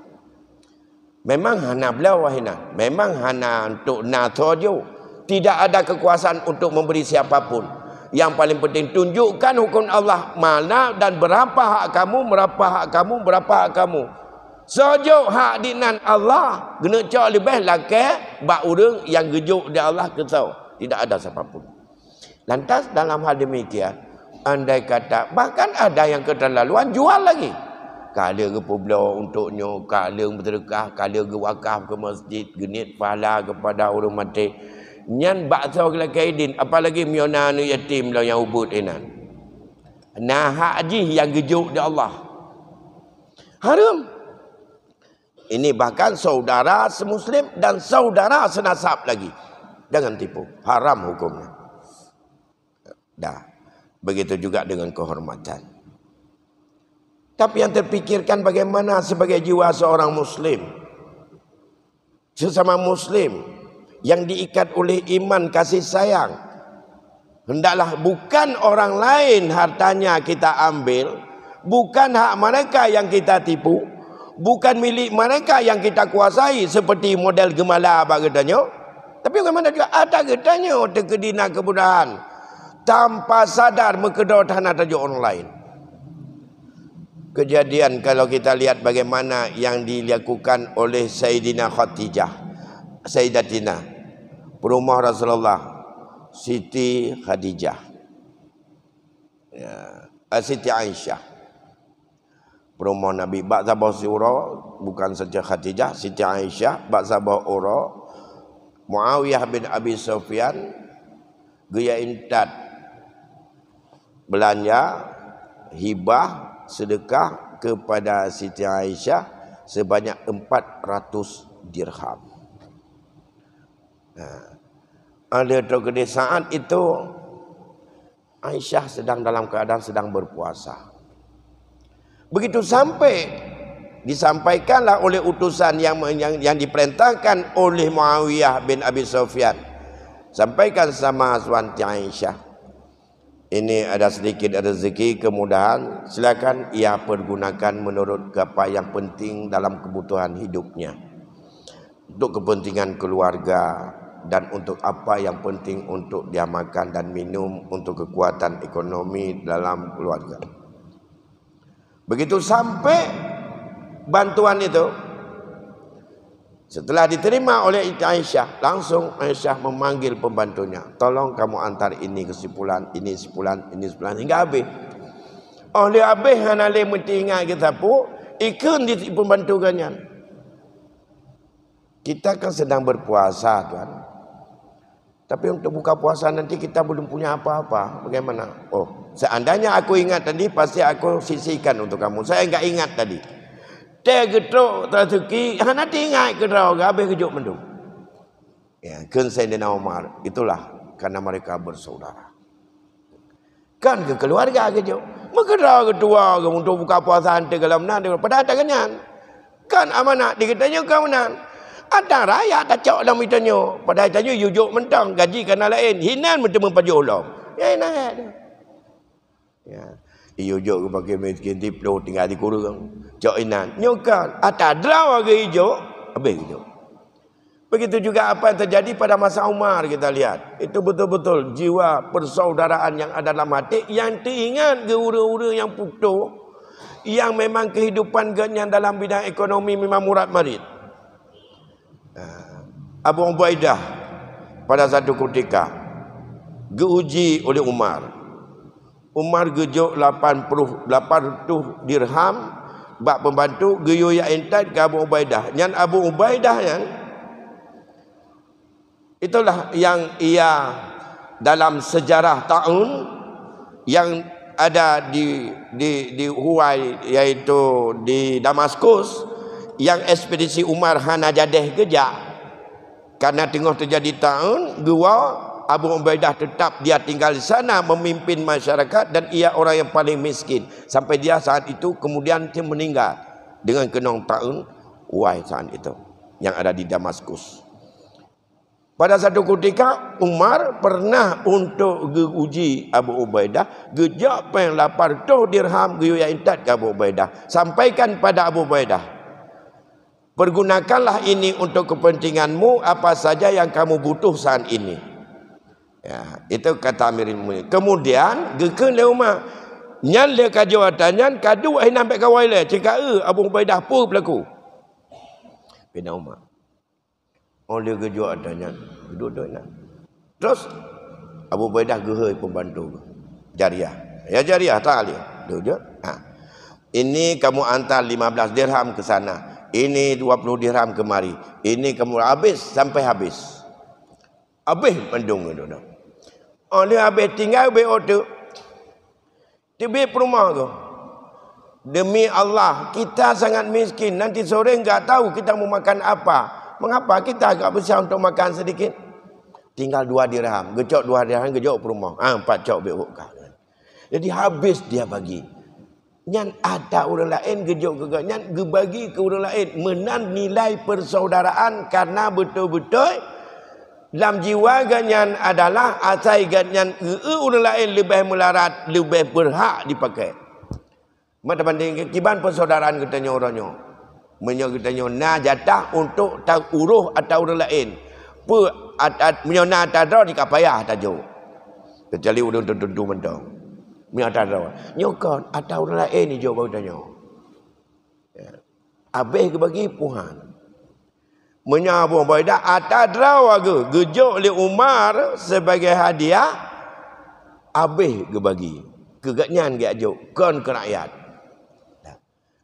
Memang hana bloe wahina, memang hana untuk na soe jok. Tidak ada kekuasaan untuk memberi siapapun. Yang paling penting, tunjukkan hukum Allah mana dan berapa hak kamu, berapa hak kamu, berapa hak kamu. Soe jok hak dinan Allah, geuneuk cok leubeh lakée bak ureuëng nyang geujok di Allah keu soe. Tidak ada siapapun. Lantas dalam hal demikian, andai kata bahkan ada yang keterlaluan jual lagi. Ka lheueh geupeubloe untuk nyoe, ka lheueh meuseudeukah, ka lheueh geuwakaf keu masjid, geuniet pahala kepada ureuëng maté. Nyan bak soe lakée idin, apalagi meunyoe na aneuëk yatim lom nyang ubit inan. Na hak jih nyang geujok di Allah. Hareuem. Ini bahkan saudara semuslim dan saudara senasab lagi. Jangan tipu, haram hukumnya. Dah. Begitu juga dengan kehormatan. Tapi yang terpikirkan bagaimana sebagai jiwa seorang muslim, sesama muslim yang diikat oleh iman kasih sayang. Hendaklah bukan orang lain hartanya kita ambil, Bukan hak mereka yang kita tipu, bukan milik mereka yang kita kuasai seperti model geumbala bak geutanyoe, tapi bagaimana juga ata geutanyoe teukeudi na kemudahan tanpa sadar meukeudroe hana tajok online. Kejadian kalau kita lihat bagaimana yang dilakukan oleh Saidina Khadijah, Saidatina, peurumoh Rasulullah, Siti Khadijah. Ya, ah, Siti Aisyah. Peurumoh Nabi bak saboh uroe, bukan saja Khadijah, Siti Aisyah bak saboh uroe, Muawiyah bin Abi Sufyan geuyue intat beulanja hibah, seudeukah, kepada Siti Aisyah sebanyak empat ratus dirham. Nah, ada tu di saat itu Aisyah sedang dalam keadaan sedang berpuasa. Begitu sampai, disampaikanlah oleh utusan yang, yang, yang diperintahkan oleh Muawiyah bin Abi Sufyan. Sampaikan sama Siti Aisyah. Ini ada sedikit rezeki, kemudahan, silakan ia pergunakan menurut apa yang penting dalam kebutuhan hidupnya. Untuk kepentingan keluarga dan untuk apa yang penting untuk dia makan dan minum untuk kekuatan ekonomi dalam keluarga. Begitu sampai bantuan itu, setelah diterima oleh Aisyah, langsung Aisyah memanggil pembantunya, "Tolong kamu antar ini ke si fulan, ini si fulan, ini si fulan," hingga habis. Oh, lheueh habis hana lé meuingat geusapeue, ikheun di pembantu geuh nyan. Kita kan sedang berpuasa, Tuan. Tapi untuk buka puasa nanti kita belum punya apa-apa. Bagaimana? Oh, seandainya aku ingat tadi, pasti aku sisihkan untuk kamu. Saya enggak ingat tadi. Teuh geutrok, teuh suki, hana teuingat keudroe, habéh geujok mandum. Ya, kheun Saidina Umar, itulah karena mereka bersaudara. Kan keu keuluwarga geujok. Meukeudroe geutuwoe geuh untuk buka puasa, hana teugohlom na, padahal taga nyan. Kan amanah di geutanyoe ka meunan. Ata rakyat tacok lam geutanyoe, padahal tanyoe yue jok mantong, gaji ka na laén, hinan meuteumé pajoh lom. Ya, inan. Ya. Yue jok keu fakir miskin, siploh tinggai sikureueng. Cok inan. Nyoe kan, ata droe geuh ijok, habéh geujok. Begitu juga apa yang terjadi pada masa Umar, kita lihat. Itu betul-betul jiwa persaudaraan yang ada dalam hati, yang teuingat keu ureuëng-ureuëng nyang putôh, yang memang kehidupan geuhnyan dalam bidang ekonomi memang murat marit. Ah, Abu Ubaidah pada satu ketika geuuji oleh Umar. Umar geujok lapan puluh, lapan reutôh dirham bak pembantu, geuyue jak intat keu Abu Ubaidah. Nyan Abu Ubaidah nyan, itulah yang ia dalam sejarah taun yang ada di, di, di Huwai, yaitu di Damaskus, yang ekspedisi Umar hana jadeh geujak. Karena teungoh teujadi taun, geuwoe, Abu Ubaidah tetap dia tinggal di sana memimpin masyarakat dan ia orang yang paling miskin. Sampai dia saat itu kemudian dia meninggal dengan keunong taun Huwai saat itu yang ada di Damaskus. Pada satu ketika, Umar pernah untuk geuuji Abu Ubaidah, geujok péng lapan reutôh dirham geuyue jak intat keu Abu Ubaidah. Sampaikan pada Abu Ubaidah, "Pergunakanlah ini untuk kepentinganmu, apa saja yang kamu butuh saat ini." Ya, itu kata Amirul Mukminin. Kemudian, geukheun lé Umar, "Nyan lé ka jok ata nyan, ka duek hinan bék kawai lé, cit ka eu Abu Ubaidah peue peulaku." Pina Umar. Oh, lheueh geujok ata nyan, geuduek-duek inan. Terus, Abu Ubaidah geuhôi pembantu geuh. Jariah. "Ya Jariah, ta lé." Duek-duek. Ha. "Ini kamu antar lima belas dirham ke sana. Ini dua puluh dirham kemari. Ini kamu habis sampai habis." Habis mandum geuduek. Oh, lheueh habis tinggai ubé oto. Teubiet peurumoh geuh. "Demi Allah, kita sangat miskin. Nanti sore enggak tahu kita mau makan apa. Mengapa kita agak berusaha untuk makan sedikit?" Tinggal dua dirham. Geucok dua dirham, geujok peurumoh. Ah, empat cok bék buka. Jadi habis dia bagi. Nyan ata ureuëng laén geujok keu gobnyan, geubagi keu ureuëng laén. Meunan nilai persaudaraan karena beutôi-beutôi lam jiwa gobnyan adalah asai gobnyan eu-eu ureuëng laén leubeh meularat, leubeh beurhak dipakai. Mat banding kiban persaudaraan geutanyoe uroe nyoe. Meunyoe geutanyoe na jatah untuk ta uroh ata ureuëng laén, peu at-, at-, meunyoe na ata droe di ka payah tajok. Kecuali ureuëng tertentu mantong. Meunyoe ata droe. Nyoe kon ata ureuëng laén ijok bak geutanyoe. Ya. Abéh geubagi puhan. Meunyoe Abu Ubaidah ata droe geuh geujok lé Umar sebagai hadiah, abéh geubagi. Keu gobnyan geujok, kon keu rakyat.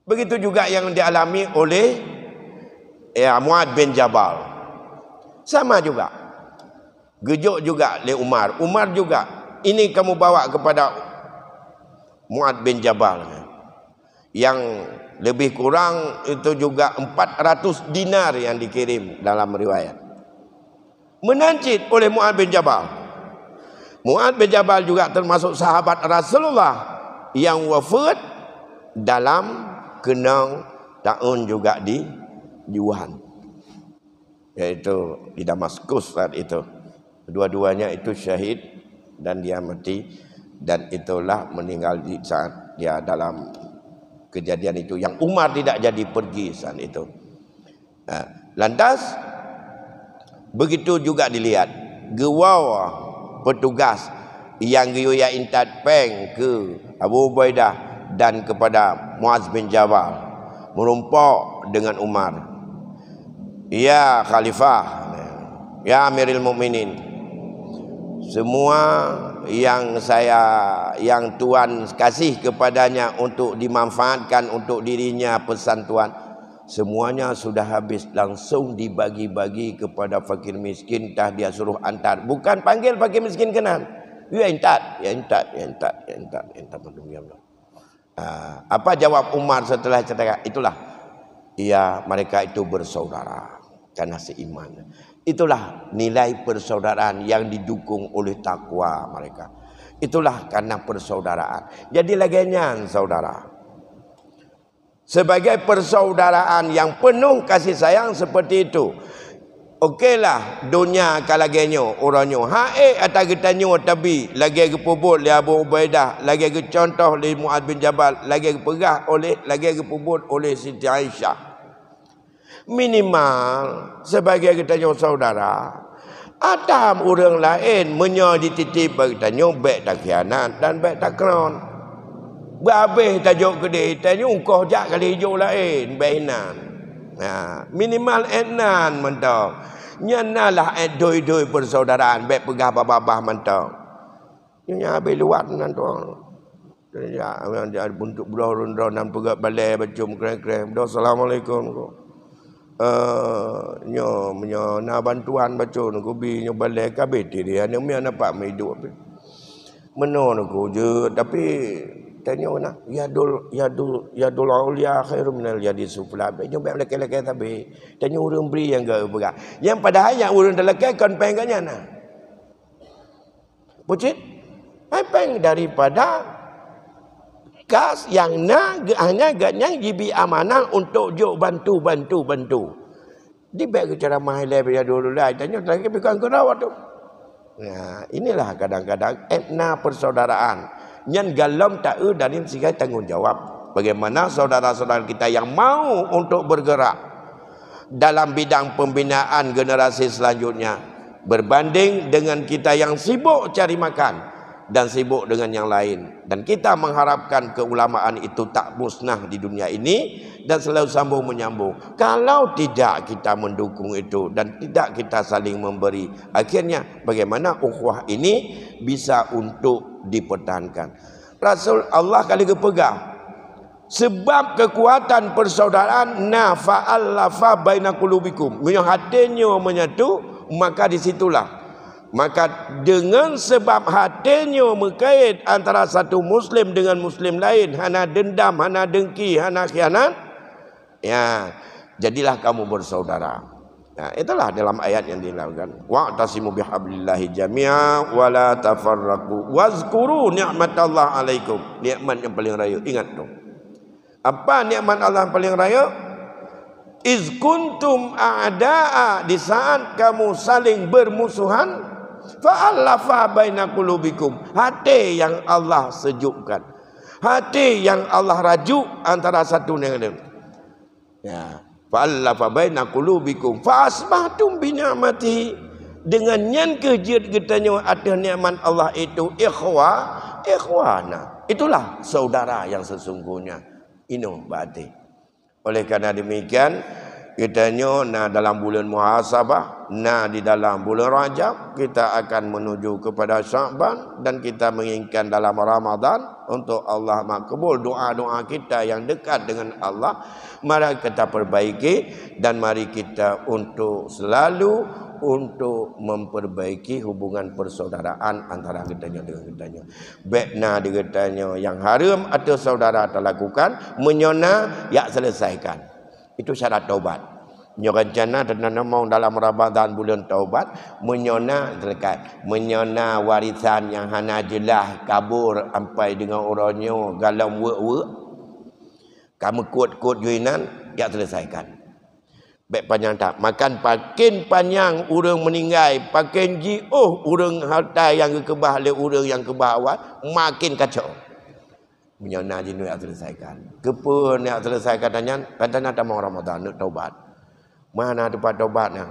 Begitu juga yang dialami oleh, ya, Muad bin Jabal. Sama juga. Geujok juga lé Umar. Umar juga. Ini kamu bawa kepada Muad bin Jabal. Yang lebih kurang itu juga empat ratus dinar yang dikirim dalam riwayat. Meunan cit oleh Muad bin Jabal. Muad bin Jabal juga termasuk sahabat Rasulullah yang wafat dalam keunong taun juga di, di Wuhan, yaitu di Damaskus saat itu. Kedua-duanya itu syahid dan dia mati, dan itulah meninggal di saat dia dalam kejadian itu, yang Umar tidak jadi pergi saat itu. Nah, lantas, begitu juga dilihat, geuwoe petugas nyang geuyue intat péng keu Abu Ubaidah dan kepada Muaz bin Jabal, meurumpok dengan Umar. Ya Khalifah, ya Amirul Mukminin, semua yang saya, yang Tuan kasih kepadanya untuk dimanfaatkan untuk dirinya pesan Tuan, semuanya sudah habis, langsung dibagi-bagi kepada fakir miskin, tah dia suruh antar. Bukan panggil fakir miskin keunan. Ya intat, ya intat, ya intat, ya intat, ya intat. Ah, apa jawab Umar setelah cerita? Itulah, ya, mereka itu bersaudara karena seiman. Itulah nilai persaudaraan yang didukung oleh takwa mereka. Itulah karena persaudaraan. Jadi lagèe nyan, saudara. Sebagai persaudaraan yang penuh kasih sayang seperti itu, okelah, donya ka lagèe nyoe, uroe nyoe. Hak ék ata geutanyoe tabi, lagèe geupeubuet lé Abu Ubaidah, lagèe geucontoh lé Muaz bin Jabal, lagèe geupeugah oleh, lagèe geupeubuet oleh Siti Aisyah. Minimal, sebagai geutanyoe saudara, ata ureuëng laén meunyoe jititip bak geutanyoe, bèk takhianat dan bèk takron. Beuhabéh tajok keudéh, tanyoe koh jak kali jok laén, bèk inan. Ha, minimal ék nan mantong. Nyan na lah ék doi-doi persaudaraan, bèk peugah babah-babah mantong. Nyoe nyang habéh luwat nan tuan. Ya, ya, untuk bloe ureuëng droe nan peugah balèe bacut kreng-kreng. Doh, "Assalamualaikum," ko. Eh, nyoe, meunyoe na bantuan bacut, ko bi nyoe balèe ka bèk tiri, aneuk miet na pat meuidop. Meunoe ko jeuet, tapi tanyoe na, yadul, yadul, yadul ulia khairum minal yadi sufla. Bèk nyoe bèk lakèe-lakèe sabe. Tanyoe ureuëng bri nyang geupeugah. Nyang padahai nyang ureuëng talakèe kon péng geuh nyan na. Bucit, hai péng daripada kas nyang na, geu-, hanya geuh nyang jibi amanah untuk jok bantu, bantu, bantu. Di bèk geuceramah ilèe bak yadul ulia, tanyoe lagèe bukan keudroe tu. Nah, inilah kadang-kadang ék na persaudaraan. Nyan golom taeu dari segi tanggung jawab. Bagaimana saudara-saudara kita yang mau untuk bergerak dalam bidang pembinaan generasi selanjutnya berbanding dengan kita yang sibuk cari makan dan sibuk dengan yang lain. Dan kita mengharapkan keulamaan itu tak musnah di dunia ini dan selalu sambung menyambung. Kalau tidak kita mendukung itu dan tidak kita saling memberi, akhirnya bagaimana ukhuwah ini bisa untuk dipertahankan? Rasul Allah kali geupeugah, sebab kekuatan persaudaraan na fa'allafa baina qulubikum. Meunyoe até nyoe menyatu, maka di situlah. Maka dengan sebab até nyoe meukait antara satu muslim dengan muslim lain, hana dendam, hana dengki, hana khianat, ya, jadilah kamu bersaudara. Nah, itulah dalam ayat yang dilakukan. "Wa'tasimu bihablillahi jami'a wa la tafarraqu. Wazkuru ni'matallahi 'alaikum." Nikmat yang paling raya, ingat tu. Apa nikmat Allah yang paling raya? "Iz kuntum a'da'a," di saat kamu saling bermusuhan, "fa'allafa baina qulubikum." Hati yang Allah sejukkan. Hati nyang Allah rajuk antara satu dengan lain. Ya. Fa'allafa baina qulubikum fa asbahtum bi ni'matihi. Dengan nyan keuh jeuet geutanyoe ateueh nikmat Allah itu ikhwa, ikhwana. Itulah saudara yang sesungguhnya. Inoe bak até. Oleh karena demikian, geutanyoe na dalam bulan muhasabah, na di dalam bulan Rajab, kita akan menuju kepada Sya'ban dan kita menginginkan dalam Ramadan untuk Allah makbul doa-doa kita yang dekat dengan Allah. Mari kita perbaiki dan mari kita untuk selalu untuk memperbaiki hubungan persaudaraan antara geutanyoe dengan geutanyoe. Bék na di geutanyoe nyang hareuem ateueh saudara talakukan, meunyoe na, yak selesaikan. Itu syarat taubat. Nyoe rencana teunanomong dalam Ramadan buleuen taubat, meunyoe na, selesaikan. Meunyoe na warisan nyang hana jeulaih kabur ampai deungon uroe nyoe galom weuek-weuek, ka meukot-kot jih inan, yak selesaikan. Bék panyang that. Makan pakén panyang ureuëng meuninggai, pakén jiôh ureuëng hareuta nyang geukeubah lé ureuëng nyang keubah awai, makin kacau. Meunyoe na jinoe jak selesaikan. Keupeue jak selesaikan tanyan? Kan tanyan tamong Ramadan, neuk taubat. Mana teumpat taubat nyan?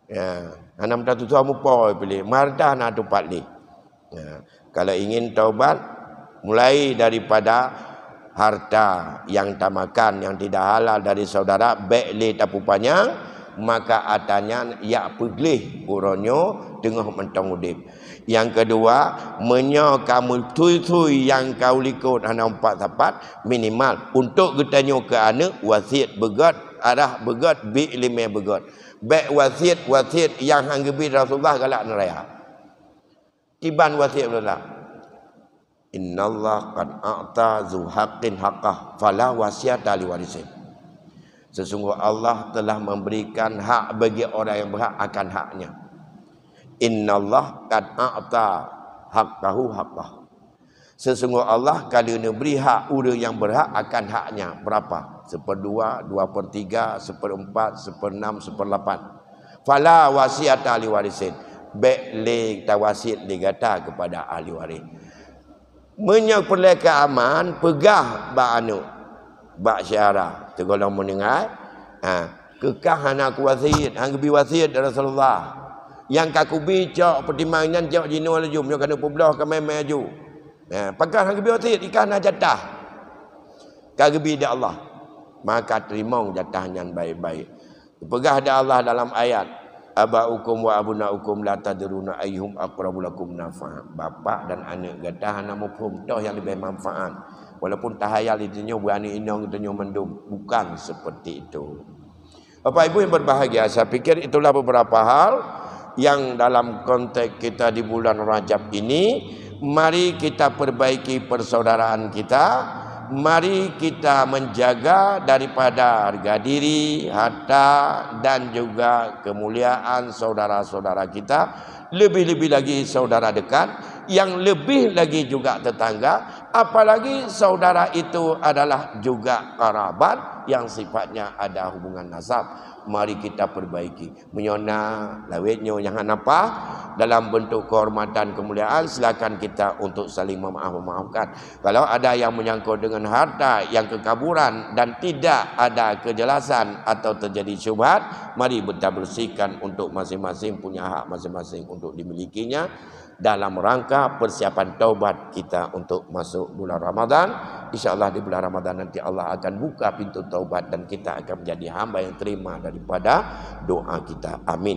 Ya, hana meututoe muphom piléh. Hareuta hana teumpat lé. Ya, kalau ingin taubat, mulai daripada harta yang tamakan yang tidak halal dari saudara, bék lé tapupanyang, maka atra nyan yak peugleh uroe nyoe teungoh mantong udeb. Nyang keudua, meunyoe ka meutui-tui nyang ka u likot hana umpat sapat, minimal untuk geutanyoe keu aneuëk wasiet beugét, arah beugét, bi iéleumé beugét. Bék wasiet-wasiet nyang han geubi Rasulullah galak neuraya. Kiban wasiet Rasulullah. Innallaha qad a'ta zu haqqin haqqah, fala wasiyata li warisin. Sesungguh Allah telah memberikan hak bagi orang yang berhak akan haknya. Innallaha qad a'ta haqqahu haqqah. Sesungguh Allah ka lheueh neubri hak ureuëng nyang berhak akan haknya. Berapa? Seperdua, dua per tiga, seperempat, seperenam, seperlapan. Fala wasiyata li warisin. Bék lé tawasiet lé gata kepada ahli waris. Meunyoe peureulée keu aman, peugah bak aneuëk, bak syedara, sigohlom meuninggai, ha, keu kah hana kuwasiet, han geubi wasiet Rasulullah. Nyang ka kubi cok peutimang nyan cok jinoe laju, meunyoe ka neupeubloe ka mé-mé laju. Ha, pakon han geubi wasiet, i kah na jatah ka geubi di Allah. Maka teurimong jatah nyan baik-baik. Geupeugah di Allah dalam ayat, "Aba'ukum wa abna'ukum la tadruna ayyuhum aqrabu lakum naf'a." Bapak dan aneuëk gata hana muphom toh nyang leubeh manfaat. Walaupun tahayal di tanyoe beuaneuëk inong tanyoe mandum, bukan seperti itu. Bapak Ibu yang berbahagia, saya pikir itulah beberapa hal yang dalam konteks kita di bulan Rajab ini, mari kita perbaiki persaudaraan kita, mari kita menjaga daripada harga diri, harta, dan juga kemuliaan saudara-saudara kita, lebih-lebih lagi saudara dekat, yang lebih lagi juga tetangga, apalagi saudara itu adalah juga kerabat yang sifatnya ada hubungan nasab. Mari kita perbaiki. Meunyoe na lawét nyoe nyang hana paih dalam bentuk kehormatan kemuliaan, silakan kita untuk saling memaaf-memaafkan. Kalau ada yang menyangkut dengan harta yang kekaburan dan tidak ada kejelasan atau terjadi syubhat, mari kita bersihkan untuk masing-masing punya hak masing-masing untuk dimilikinya dalam rangka persiapan taubat kita untuk masuk bulan Ramadan. Insya Allah di bulan Ramadan nanti Allah akan buka pintu taubat dan kita akan menjadi hamba yang terima daripada doa kita. Amin.